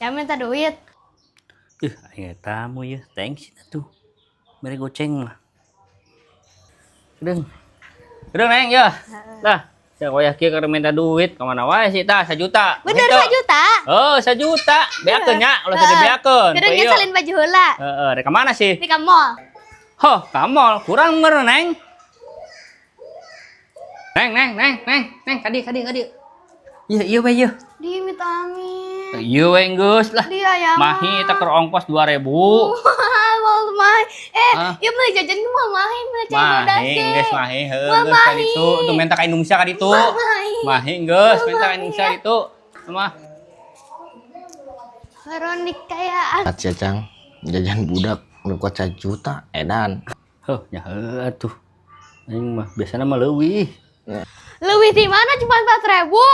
Ya minta duit. Ih, aing tamu ya. Thanks atuh. Mere goceng mah. Kedeung. Kedeung, Neng, ya. Lah, saya wayah kieu keur minta duit ka mana wae sih tah 1 juta. Bener Gitu. 1 juta. Oh, 1 juta. Beakeun nya, ulah teu dibeakeun. Kedeung nya salin baju heula. Heeh, rek ka mana sih? Di ka mall. Hoh, ka mall kurang meureun, Neng. Neng, Neng, Neng, Neng, Neng, kadi, kadi, kadi. Iya, iya we, iya. Di minta amin. Iya we geus lah. Dia ya. Mahi eta keur ongkos 2000. Mau mahi. Eh, Ah. ya beli jajan ke mau mahi, beli cai bodas. Mahi geus mahi heuh Mah, geus ka mahi. Ditu tuh minta ka Indonesia ka ditu. Mahi. Mahi geus minta ka Indonesia ditu. Mah. Veronik kayak Sia, Cang, jajan budak nu kuat 1 juta edan. Heuh, nya heuh atuh. Aing mah biasana mah leuwih. Lebih di mana cuma 4 ribu.